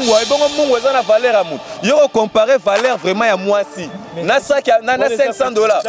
Mungwa ebongo mungwa eza na valeur ya moto yo ko comparer valeur vraiment ya mwasi na sac na, na 500 dollars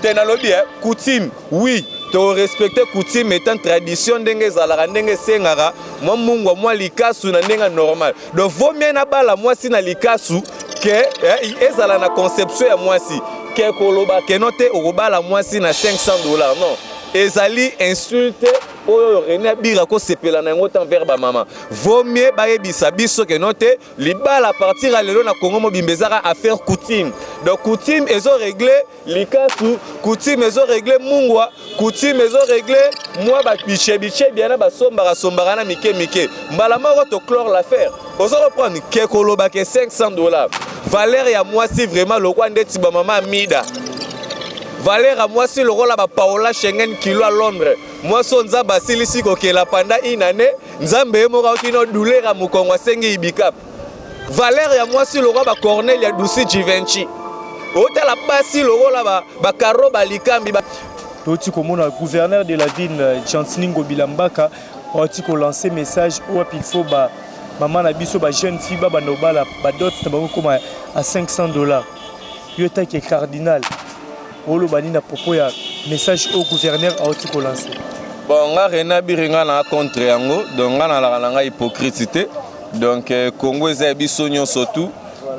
te. Nalobi eh, coutume, oui, to respecter coutume étant tradition, ndenge ezalaka, ndenge esengaka mwa mungwa, mwa likasu na ndenge normal. Donc vaut mieux nabala mwasi na likasu ke eh, ezala na conception ya mwasi ke koloba keno te okobala mwasi na 500 dollars. Non, ezali insulte oyo René Abiri akosepela na yango te envers bamama. Vaut mieux bayebisa biso keno te, libala à partir ya lelo na Congo mobimba ezaka affaire coutume. Donc coutume ezorégler likasu, coutume ezorégler mungwa, coutume ezorégler mwa babiche biana basombaka sombaka na mike mike. Mbala moko toclore l'affaire. Ozo reprendre ke koloba ke 500 dollars valeur ya mwasi, vraiment lokwa ndeti bamama Amida, valeur ya mwasi lokola bapaola Schengen kilo ya Londres. Mwasi oyo Nzambe asilisi kokela pendant une année, Nzambe ye moko akoki no douleur ya mokongo, asengi ibikap. Valeur ya mwasi lokola bacornel ya Dusi Givenchy, otala basi lokola bakaro balikambi ba... Touti komona gouverneur de la ville Gentiny Ngobila Mbaka auti kolancer message oyo wapi il faut ba mama na biso, ba jeune fille, babanda kobala, badot na bango koma à 500 dollars. Yo taki cardinal, oloba nini na propos ya message oyo gouverneur auti kolancer? Bon, nga René Abiri, nga na contre yango. Donc nga nalaka na nga hypocrite te. Donc Congo eza ya biso nyonso, tout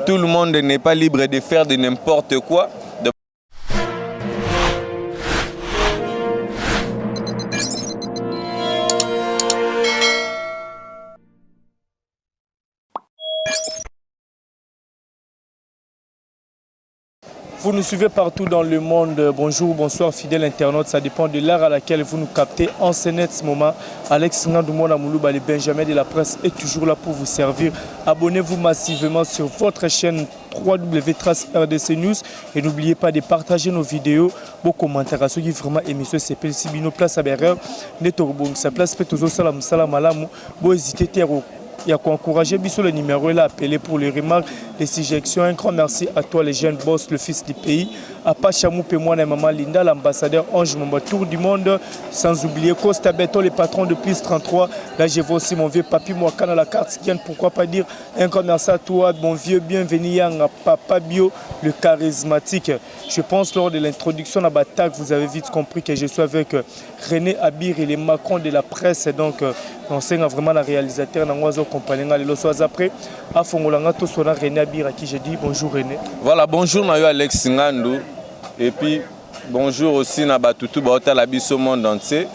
tout le monde n'est pas libre de faire de n'importe quoi. Donc, Vous nous suivez partout dans le monde. Bonjour, bonsoir, fidèles internautes. Ça dépend de l'heure à laquelle vous nous captez en ce net moment. Alex Ngandoumouna Moulouba, le Benjamin de la presse, est toujours là pour vous servir. Abonnez-vous massivement sur votre chaîne 3W Trace RDC News et n'oubliez pas de partager nos vidéos. Vos commentaires, ceux qui vraiment émission c'est bino place à erreur, net sa place peut toujours salam salam malamu. Bo hésiter ya koencourager biso. Le numéro est là, appelé pour les remarques, les suggestions. Un grand merci à toi, les jeunes boss, le fils du pays, à Pachamou et maman Linda, l'ambassadeur Ange Momba, tour du monde, sans oublier Costa Beton, le patron de Plus 33. Là, je vois aussi mon vieux Papi Mwakana, la carte qui pourquoi pas dire un grand merci à toi, mon vieux bienvenu Yang, Papa Bio, le charismatique. Je pense, lors de l'introduction à Batak, vous avez vite compris que je suis avec René Abir et les Macron de la presse. Donc, on sait vraiment la réalisateur, na accompagné lelo so après afongolanga to sona René Abir, à qui je dis bonjour René. Voilà, bonjour na yo Alex Ngandu et puis bonjour aussi na batutu baotala biso monde entier.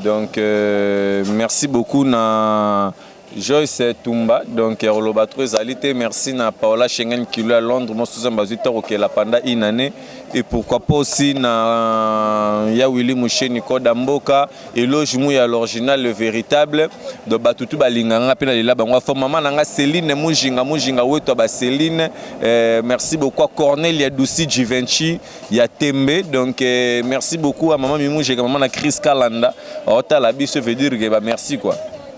Donc merci beaucoup na Joyce Tumba, donc oloba trop ezali te. Merci na Paola Schengen kilo ya Londres, mosusu bazwi to kokela pendant une année. Et pourquoi pas aussi na ya Willy Musheni Koda Mboka, Eloge Muya, l'original, le véritable. Donc batutu balinganga mpe nalela bango afo. Mama na nga Céline Mujinga, Mujinga weto ba Céline, merci beaucoup à Cornelia Dusi Givenchy ya Tembe. Donc merci beaucoup à mama Mimujeka, mama na Chris Kalanda otala biso, veut dire que ba merci quoi.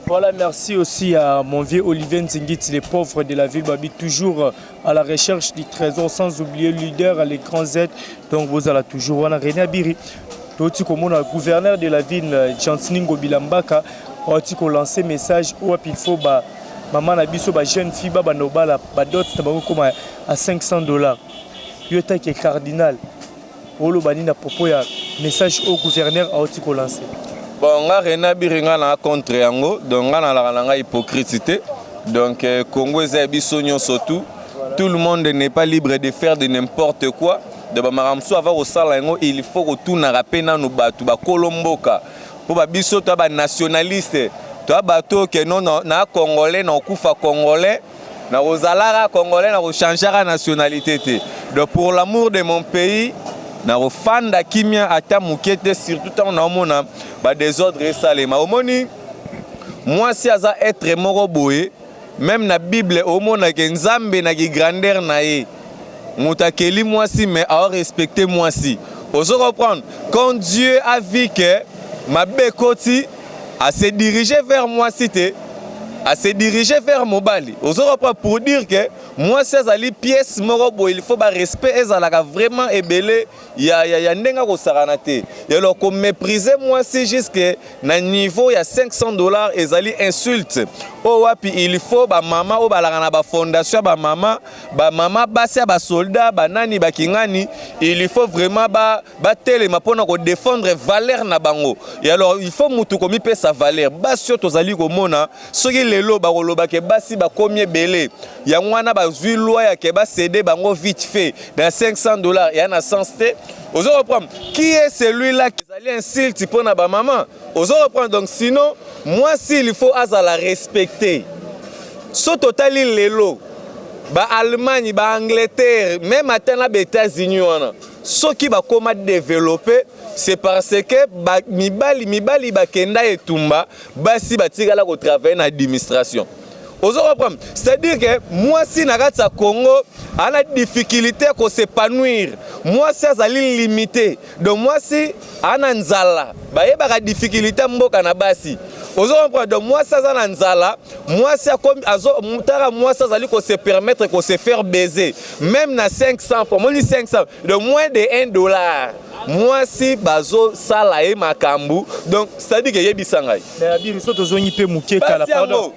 Voilà, merci aussi à mon vieux Olivier Nzingiti, les pauvres de la ville, Babi, toujours à la recherche du trésor, sans oublier le leader, les grands Z. Donc vous allez toujours, voilà, René Abiri, touti komona gouverneur de la ville Gentiny Ngobila Mbaka auti kolancer message oyo wapi il faut ba mama na biso, ba jeune fille, babanda kobala, badot na bango koma à 500 dollars. Yo taki cardinal, oloba nini na propos ya message oyo gouverneur auti kolancer? Bon, nga René Abiri, nga na contre yango. Donc nga nalaka na nga hypocrite te. Donc Congo eza ya biso nyonso, tout tout le monde n'est pas libre de faire de n'importe quoi. Donc bamakambo mosusu ava kosala yango, il faut kotunaka mpe nanu bato bakolo mboka, mpo babiso toya banationaliste, toya bato ke no na congolais, na okufa congolais, na kozalaka congolais, na kochangeaka nationalité te. Donc pour l'amour de mon pays, na kofanda kimia ata moke te, surtout ntango naomona badésordre esalema. Omoni, mwasi aza être moko boye, même na Bible omonake Nzambe na kigrandeur na ye, moto akeli mwasi mais aorespecte mwasi. Ozo comprendre, quand Dieu a vu que mabe ekoti, ase dirige vers mwasi te. Ase dirige vers mobali, ozo comprendre, pour dire que mwasi azali pièce moko boye, il faut barespect ezalaka vraiment ebele ya ndenge akosakana te. Alors komépriser mwasi jusque na niveau ya 500 $ ezali insulte oyo wapi il faut bamama oyo balaka na bafondation ya bamama, bamama basi ya basoldat, banani bakingani, il faut vraiment batelema mpona kodéfendre valeur na bango. Et alors il faut mutu komipesa valeur. Basi oyo tozali komona, soki lelo bakolobake basi bakomi ebele, yango wana bazwi loi ya ke bacéder bango vite fait na 500 $, eya na sens te. Ozo reprendre, qui est celui-là? Ezali insulte mpona bamama, ozo reprendre. Donc sinon mwasi, il faut azala respecté. So totali lelo baAllemagne, baAngleterre, même ata na baÉtats-Unis wana, soki bakóma développé, c'est parce que ba, mibali mibali bakenda etumba, basi batikala kotravailler na administration. Ozo comprendre, c'est-à-dire que mwasi na kati ya Congo ana difficulté ya kos'épanouir, mwasi azali limité. Donc mwasi ana nzala, bayebaka difficulté ya mboka na basi, ozo comprendre. Donc mwasi aza na nzala, mwasi akomi azo tara, mwasi azali kose permettre kose faire baiser même na 500 francs, moni 500, de moins de 1 dollar, mwasi bazosala ye makambo. Donc c'est-à-dire que yebisa ngai. Mais Abiri, so tozongi mpe moke kala, pardon,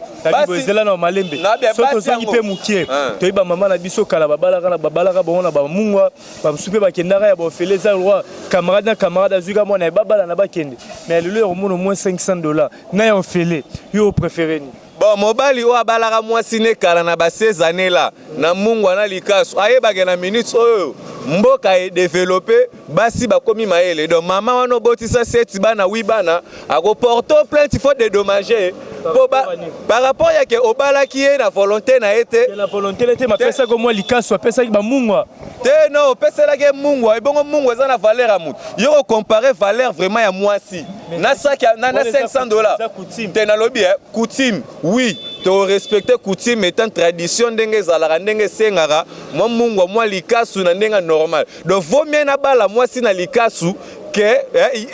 ezela na malembe, so tozongi mpe moke, toyeba mama na biso kala babalaka na babalaka bango na bamungwa, bamosusu mpe bakendaka ya baofele, eza roi camarade na camarade azwika mwana ye, babala na bakende. Mais lelo ya komona moins 500 $ na ya ofele, yo opréféré nini? Bon, mobali oyo abalaka mwasi ne kala na ba 16 années la na mungwa na likasu, ayebake na minute oyo mboka edévelopper, basi bakomi mayele. Donc mama wana obotisa 7 bana, 8 bana, akoporter plainte, faut dédommager po par rapport yake obalaki ye na volonté na ye te. Na volonté te, mapesaki mwa likasu, apesaki bamungwa. Te, non, opeselaki ye mungwa, ebongo mungwa eza na valeur ya motu? Yo kocomparer valeur vraiment ya mwasi na saki na 500 $? Te, nalobi coutume, oui, torespecte coutume étant tradition, ndenge ezalaka, ndenge esengaka mwa mungwa, mwa likasu na ndenge normal. Donc vaut mieux nabala mwasi na likasu ke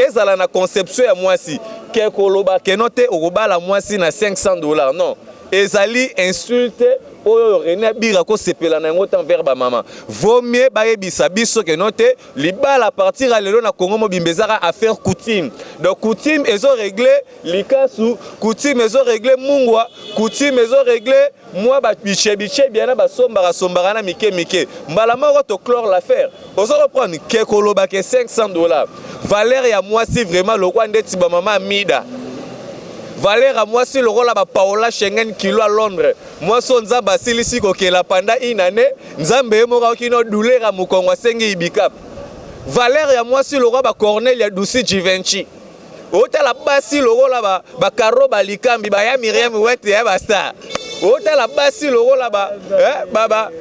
ezala na conception ya mwasi ke koloba keno te okobala mwasi na 500 $. Non, ezali insulte oyo René Abiri kosepela na yango envers bamama. Vaut mieux bayebisa biso keno te, libala à partir ya lelo na Congo mobimba ezaka affaire coutume. Donc coutume ezorégler likasu, coutume ezorégler mungwa, coutume ezorégler mwa biche biana basombaka sombaka na mike mike, mbala moko toclore l'affaire. Ozo reprendre, ke koloba ke 500 $, valeur ya mwasi vraiment lokwa ndeti bamama Amida, valeur ya mwasi lokola bapaola Schengen kilo ya Londres, mwasi oyo Nzambe asilisi kokela pendant une année, Nzambe ye moko akoki no douleur ya mokongo, asengi ibikap. Valeur ya mwasi lokola baCornelia ya Dusi Givenchy. Otala basi lokola bakaro balikambi baya Miriam Wete ya bastar. Otala basi lokola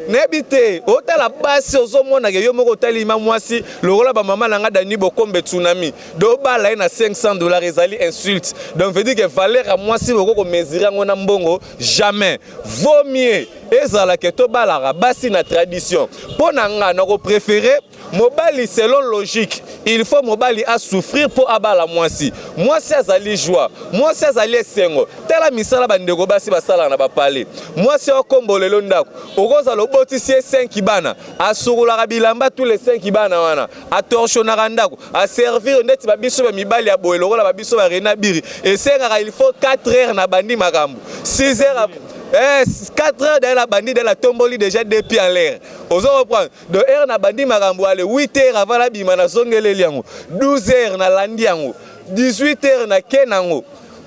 nayebi te. Otala basi, ozomonaka yo moko, otali ma mwasi lokola bamama na nga Dani Bokombe Tsunami, do obala ye na 500 $, ezali insulte. Donc veut dire que valeur ya mwasi boko komesurer yango na mbongo jamais. Vaut mieux ezalaka tobalaka basi na tradition. Mpo na nga, na kopréférer mobali, selon logique, il faut mobali asouffrir mpo abala mwasi. Mwasi azali joie, mwasi azali esengo. Tala misala bandeko basi basalaka na bapale. Mwasi akombo lelo ndako, okozala obotisi ye 5 bana, asukolaka bilamba tous les 5 bana wana, atorchonnaka ndako, aservir. Ndeti babiso bamibali ya boye lokola babiso baRené Abiri, esengaka il faut 4 heures na bandi makambo, 6 heures, 4 heures daye na bandi, daye natomboli déjà deux pieds en l'air. Ozo reprendre, de heure na bandi makambo, ale 8 heures avant nabima, nazongeleli yango, 12 heures nalandi yango, 18 heures nake nango,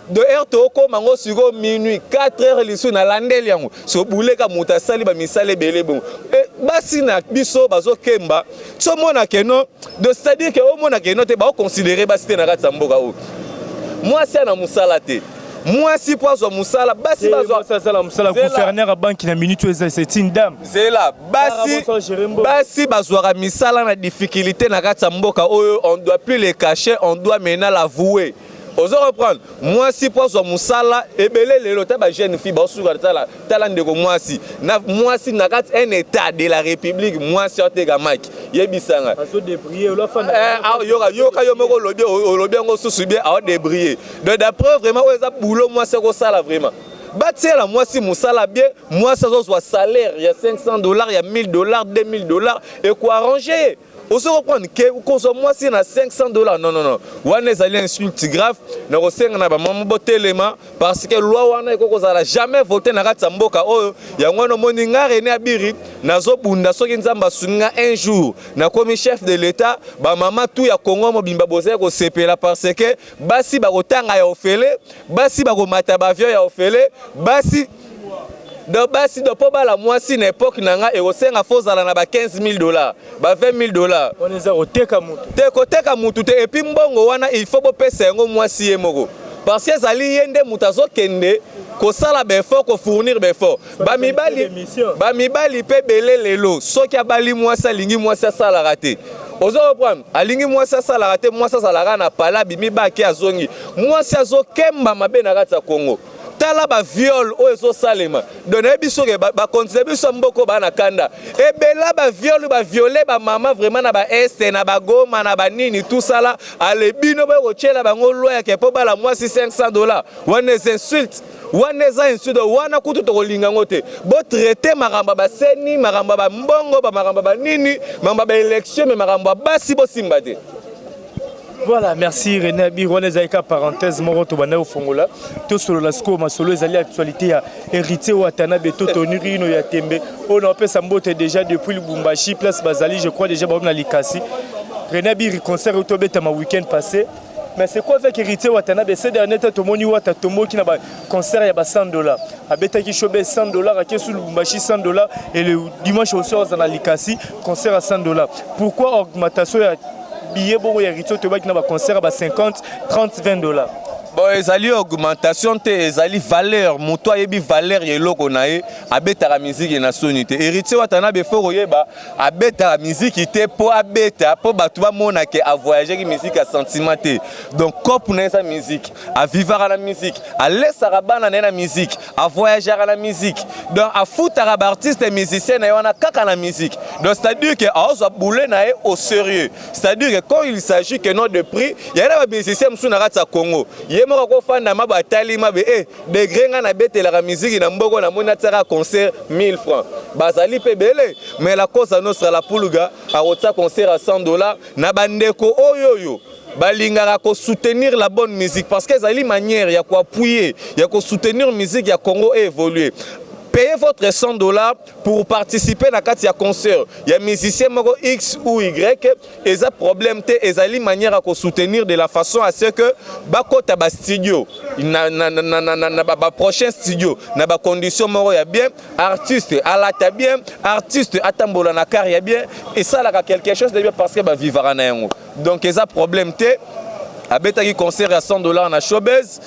de heure tokóma yango sikoyo minuit, 4 heures lisusu nalandeli yango. So buleka moto asali bamisala ebele bongo. Basi na biso bazokemba, somona keno de, c'est-à-dire ke omona keno te, baoconsidérer basi te na kati ya mboka oyo. Mwasi ana mosala te, mwasi mpo azwa mosala, basi bazwa asala mosala, gouverneur ya banque na minute oyo eza, c'est une dame. Zela, basi basi bazwaka misala na difficulté na kati ya mboka oyo. On doit plus les cacher, on doit maintenant l'avouer. Ozo reprendre, mwasi mpo azwa mosala ebele lelo, ta bajeune fille baosuka. Tala, tala ndeko mwasi na mwasi na kati un état de la République, mwasi ateka maki, yebisanga. Yoka, yoka, yo moko olobi, olobi yango susu bien, aodébrouiller. Donc d'après vraiment oyo eza boulot mwasi akosala vraiment. Batiela mwasi mosala bien, mwasi azozwa salaire ya 500 $, ya 1000 $, 2000 $, ekoarranger ye. Ozo comprendre ke kozwa mwasi na 500 $, non, non, non, wana ezali insulte grave. Na kosenga na bamama botelema, parce que loi wana ekoki kozala jamais voté na kati ya mboka oyo. Yango wana omoni nga René Abiri nazobunda. Soki Nzambe asungi nga, un jour nakomi chef de l'État, bamama tu ya Kongo mobimba bozali kosepela, parce que basi bakotanga ya ofele, basi bakomata baavion ya ofele, basi. Donc basi, do mpo bala mwasi na époque na nga, ekosenga fo ozala na ba 15 000 dollars, ba 20 000 $. Wana eza koteka moto. Te, koteka mutu te. Et puis mbongo wana, il faut bopesa yango mwasi ye moko, parce que ezali ye nde moto azokende kosala baeffort, kofournir baeffort. Bamibali, bamibali mpe ebele lelo, soki abali mwasi, alingi mwasi asalaka te. Ozo comprendre? Alingi mwasi asalaka te, mwasi azalaka na pala, abimi bake, azongi, mwasi azokemba mabe na kati ya Kongo. Tala baviol oyo ezosalema. Donc nayebi soki bakonzi na biso ya mboka baa na kanda ebela, baviol, baviole bamama vraiment na baest, na bagoma, na banini, tusala ale. Bino boye kotiela bango loi yake mpo bala mwasi 500 $, wana eza insulte, wana eza insulte. Wana kutu tokolinga yango te. Botraiter makambo ya baseni, makambo ya bambongo, bamakambo ya banini, makambo ya baélection, mais makambo ya basi bosimba te. Voilà, merci René Abiri. Wana ezalaki ka parenthèse moko tobanda kofongola. Tosolola sikoyo masolo ezali actualité ya Héritier Watanabe to Tony Rino ya Tembe, oyo na opesa mbote déjà depuis Lubumbashi, place bazali, je crois déjà baomi na Likasi. René Abiri, concert oyo tobetama week-end passé, mais c'est quoi avec Héritier Watanabe ces derniers temps? Tomoni Wata tomboki na baconcert ya ba 100 $, abetaki shobe 100 $, ake su Lubumbashi 100 $, et le dimanche aussi oza na Likasi, concert à 100 $. Pourquoi augmentation ya billet bongo ya Héritier? Toyebaki na baconcert ya ba 50, 30, 20 $. Bon, ezali augmentation te, ezali valeur. Moto ayebi valeur ya eloko na ye, abetaka miziki na soni te. Héritier Watanabe, faut koyeba, abetaka miziki te mpo abeta mpo bato bamona ke avoyageaki. Miziki ya sentiment te. Donc cope na ye eza miziki, avivaka na miziki, alesaka bana na ye na miziki, avoyageaka na miziki, donc afutaka baartiste musicien na ye wana kaka na miziki. Donc c'est à dire ke aozwa boulot na ye au sérieux. C'est à dire que quand il s'agit que non de prix, yaye na bamusicien mosusu na kati ya Congo, ye moko akofanda mabe, atali mabe e degré ngai nabetelaka miziki na mboko, namoni atiaka concert 1000 francs, bazali mpe ebele. Mais la Cosa Nostra, la Pulga, akotia concert à 100 $ na bandeko oyo oyo balingaka kosoutenir la bonne musique, parce que ezali manière ya koappuyer, ya kosoutenir musique ya Congo et évoluer. Payez votre 100 $ pour participer na kati ya concert ya musicien moko X ou Y, eza problème te. Ezali manière ya kosoutenir de la façon à ce que bakota bastudio na baprochain studio na bacondition moko ya bien, artiste alata bien, artiste atambola na car ya bien, esalaka quelque chose de bien, parce que bavivaka na yango. Donc eza problème te. Abetaki concert ya 100 $ na Showbuzz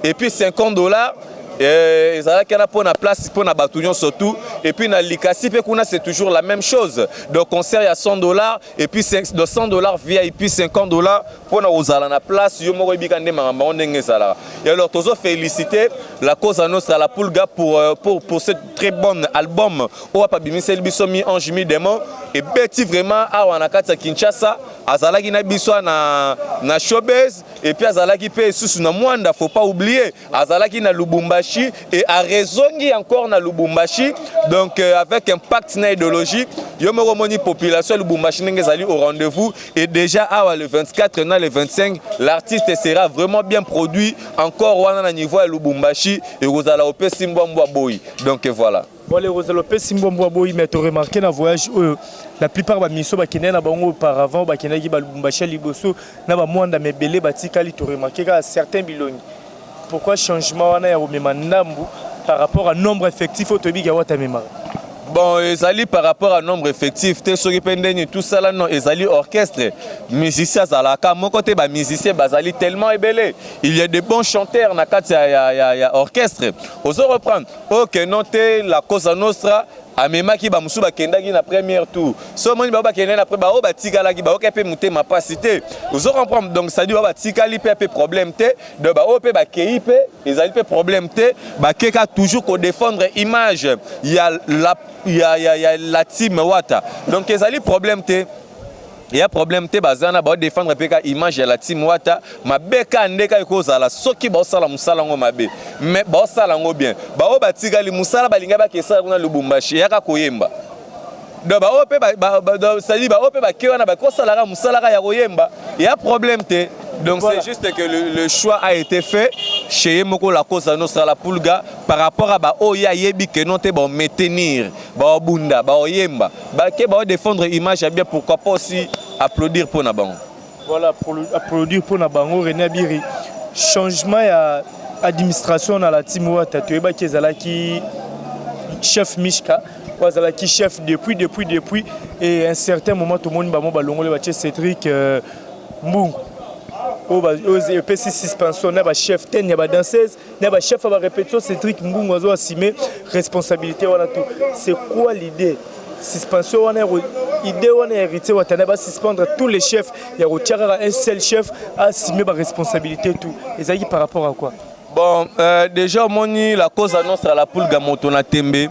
et puis 50 $ ezalaki wana mpo na place mpo na bato nyonso tout. Et puis na Likasi mpe kuna, c'est toujours la même chose. Donc concert ya 100 $ et puis de 100 $ VIP, 50 $ mpo na kozala na place. Yo moko oyebika nde makambo yango ndenge ezalaka. Et alors tozo féliciter la Cosa Nostra, la Pulga, pour ce très bon album oyo apabimiseli biso, Mi Ange Mi Démon. Ebeti vraiment awa na kati ya Kinshasa. Azalaki na biso na Showbuzz et puis azalaki mpe lisusu na Mwanda, faut pas oublier, azalaki na Lubumbashi et arezongi encore na Lubumbashi. Donc avec impact na idéologie, yo moko omoni population ya Lubumbashi ndenge ezali au rendez-vous. Et déjà awa le 24 na le 25, l'artiste sera vraiment bien produit encore wana na niveau ya Lubumbashi, ekozala opesi mbwambwa boyi. Donc voilà. Bon, ekozala opesi mbwambwa boyi, mais toremarquer na voyage oyo, la plupart bamiso bakendaki na bango auparavant, bakendaki balubumbashi ya liboso na bamwanda mebele batikali. Toremarquer kaka certains bilongi. Pourquoi changement wana ya komema ndambu par rapport à nombre effectif oyo toyebi Wata amemaka? Bon, ezali par rapport à nombre effectif te, soki mpe ndeni tosala, non. Ezali orchestre, musicien azalaka moko te, bamusicien bazali tellement ebele. Il y a de bons chanteurs na kati ya orchestre. Ozo reprendre? Ok, non te, la Cosa Nostra amemaki bamosusu bakendaki na première tour. So omoni bao bakendaki na bao batikalaki, baoki mpe motema mpasi te. Ozo comprendre? Donc c'est-à-dire bao batikali mpe problème te. Donc baoyo mpe bakei mpe, ezali mpe problème te. Bakeka toujours kodéfendre image ya la team Wata. Donc ezali problème te. Ya problème te. Baza na baodéfendre mpe ka image ya la team Wata. Mabe ka nde ka ekozala soki baosala mosala yango mabe, mais baosala yango bien. Baoyo batikali mosala, balingai bakesala kuna Lubumbashi, eyaka koyemba. Donc baoyo mpe, c'est-à-dire baoyo mpe bake wana, bakosalaka mosalaka ya koyemba, ya problème te. Donc voilà, c'est juste que le choix a été fait chez ye moko, la Cosa Nostra, la Pulga, par rapport à baoyo ayebi ke non te, baomaintenir, baobunda, baoyemba, bake baodéfendre image ya bien. Pourquoi pas aussi applaudir mpo na bango? Voilà, applaudir mpo na bango. René Abiri, changement ya administration na la team Wata, toyebaki ezalaki chef Mishka oyo azalaki chef depuis et un certain moment tomoni bango balongoli, batie Cédric Mbungu, oyo epesi suspension na bachef ten ya badanseuse na bachef ya barépétition. Cédric Mbungu azo assumer responsabilité wana tout. C'est quoi l'idée? Suspension wana, idée wana ya Héritier Watana, basuspendre tous les chefs, ya kotia kaka un seul chef assumer baresponsabilité tout, ezalaki par rapport à quoi? Bon, déjà omoni, la Cosa Nostra, la Pulga, moto na tembe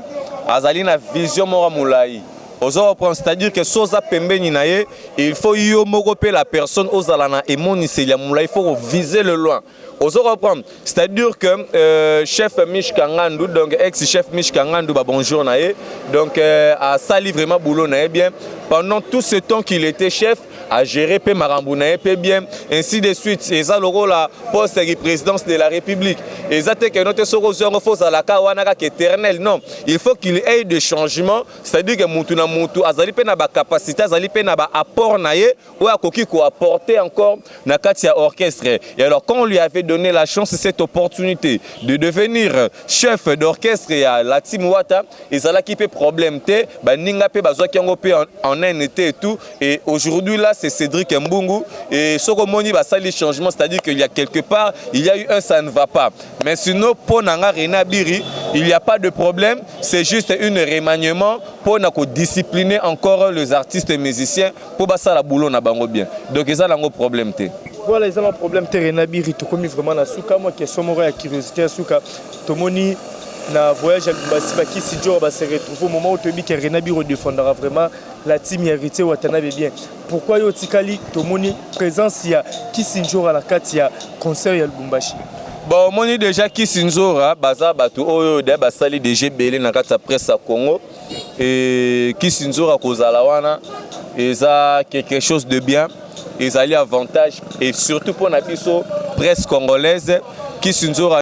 azali na vision moko ya molai, oza reprendre. C'est-à-dire que so oza pembeni na ye, il faut yo moko mpe la personne ozala na emoniseli ya molai, il faut viser le loin, ozo reprendre. C'est-à-dire que chef Mishka Ngandu, donc ex chef Mishka Ngandu, ba bonjour na ye. Donc asali vraiment boulot na ye bien pendant tout ce temps qu'il était chef, a géré mpe makambo na ye mpe bien, ainsi de suite. Eza lokola poste ya présidence de la République, eza te keno te soki ozwi yango, fo ozalaka wana kaka éternel. Non, il faut qu'il ait de changement. C'est-à-dire que mutu na mutu azali mpe na bacapacité, azali mpe na baapport na ye oyo akoki koapporter encore na kati ya orchestre. Et alors, quand on lui avait donné la chance, cette opportunité de devenir chef d'orchestre ya la team Wata, ezalaki mpe problème te. Baninga mpe bazwaki yango mpe en un été et tout. Et aujourd'hui là, c'est Cédric Mbungu. Et soki omoni basali changement, c'est-à-dire qu'il y a quelque part, il y a eu un ça ne va pas. Mais sinon, mpo na nga, René Abiri, il n'y a pas de problème, c'est juste une remaniement mpo na kodiscipliner encore les artistes et musiciens mpo basala boulot na bango bien. Donc eza nango problème te. Voilà, eza na problème te. René Abiri, tokomi vraiment na suka. Mwa question moko ya curiosité ya suka: tomoni na voyage ya Lubumbashi, bakisi Dior base retrouve au moment où toyebi ke René Abiri odéfendaka vraiment la team ya Héritier Watanabe bien. Pourquoi yo otikali? Tomoni présence ya Kisi Nzora na kati ya concert ya Lubumbashi. Bon, omoni déjà, Kisi Nzora baza bato oyo deya basali déjà ebele na kati ya presse ya Congo. E Kisi Nzora kozala wana eza quelque chose de bien, ezali avantage et surtout mpo na biso presse congolaise. Kisi Nzora